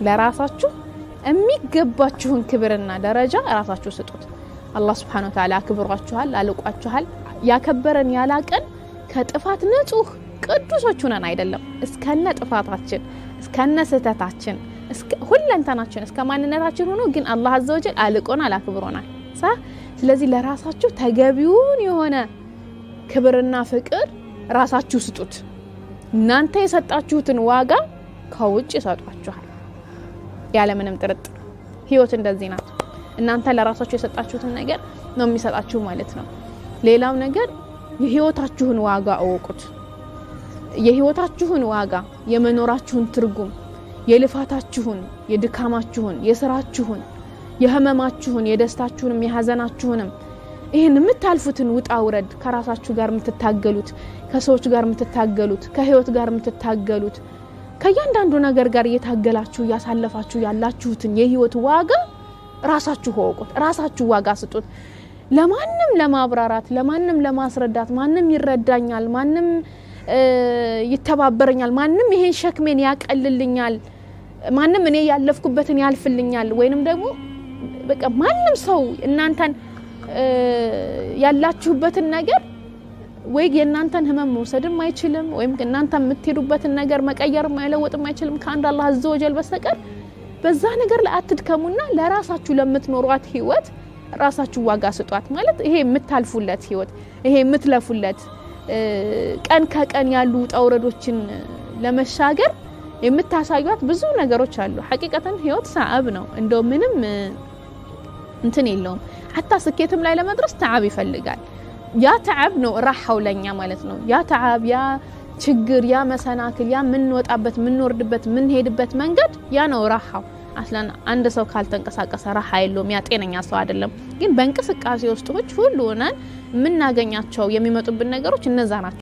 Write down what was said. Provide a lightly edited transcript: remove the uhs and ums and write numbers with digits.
ለራሳችሁ የሚገባችሁን ክብርና ደረጃ ራሳችሁ ስጡት። አላህ سبحانه وتعالى አክብሯችኋል፣ አልቋችኋል። ያከበረን ያላቀን ከጥፋት ንጹህ ቅዱሶች ሆነን አይደለም። እስከነ ጥፋታችን፣ እስከነ ስህተታችን፣ ሁለንተናችን፣ እስከ ማንነታችን ሆኖ ግን አላህ عز وجل አልቆናል፣ አክብሮናል። ስለዚህ ለራሳችሁ ተገቢውን የሆነ ክብርና ፍቅር ራሳችሁ ስጡት። እናንተ የሰጣችሁትን ዋጋ ከውጭ ይሰጧችኋል፣ ያለምንም ጥርጥር። ህይወት እንደዚህ ናት። እናንተ ለራሳችሁ የሰጣችሁትን ነገር ነው የሚሰጣችሁ ማለት ነው። ሌላው ነገር የህይወታችሁን ዋጋ እወቁት። የህይወታችሁን ዋጋ፣ የመኖራችሁን ትርጉም፣ የልፋታችሁን፣ የድካማችሁን፣ የስራችሁን፣ የህመማችሁን፣ የደስታችሁንም፣ የሀዘናችሁንም፣ ይህን የምታልፉትን ውጣ ውረድ፣ ከራሳችሁ ጋር የምትታገሉት፣ ከሰዎች ጋር የምትታገሉት፣ ከህይወት ጋር የምትታገሉት፣ ከእያንዳንዱ ነገር ጋር እየታገላችሁ እያሳለፋችሁ ያላችሁትን የህይወት ዋጋ ራሳችሁ እወቁት። ራሳችሁ ዋጋ ስጡት። ለማንም ለማብራራት፣ ለማንም ለማስረዳት፣ ማንም ይረዳኛል፣ ማንም ይተባበረኛል፣ ማንም ይሄን ሸክሜን ያቀልልኛል፣ ማንም እኔ ያለፍኩበትን ያልፍልኛል፣ ወይንም ደግሞ በቃ ማንም ሰው እናንተን ያላችሁበትን ነገር ወይ የእናንተን ህመም መውሰድም አይችልም፣ ወይም እናንተ የምትሄዱበትን ነገር መቀየርም መለወጥም አይችልም ከአንድ አላህ عز وجل በስተቀር። በዛ ነገር ላይ አትድከሙና ለራሳችሁ ለምትኖሯት ህይወት ራሳችሁ ዋጋ ስጧት። ማለት ይሄ የምታልፉለት ህይወት፣ ይሄ የምትለፉለት፣ ቀን ከቀን ያሉ ውጣ ውረዶችን ለመሻገር የምታሳዩት ብዙ ነገሮች አሉ። ሐቂቀተን ህይወት صعب ነው፣ እንደው ምንም እንትን የለውም። حتى ስኬትም ላይ ለመድረስ تعب ይፈልጋል። ያ تعب ነው ራሓው ለኛ ማለት ነው። ያ تعب፣ ያ ችግር፣ ያ መሰናክል፣ ያ የምንወጣበት፣ የምንወርድበት፣ የምንሄድበት መንገድ ያ ነው ራሓው። أصلا አንድ ሰው ካልተንቀሳቀሰ ራሓ የለውም። ያ ጤነኛ ሰው አይደለም። ግን በእንቅስቃሴ ውስጥ ሁሉ ሆነን የምናገኛቸው የሚመጡብን ነገሮች እነዛ ናቸው።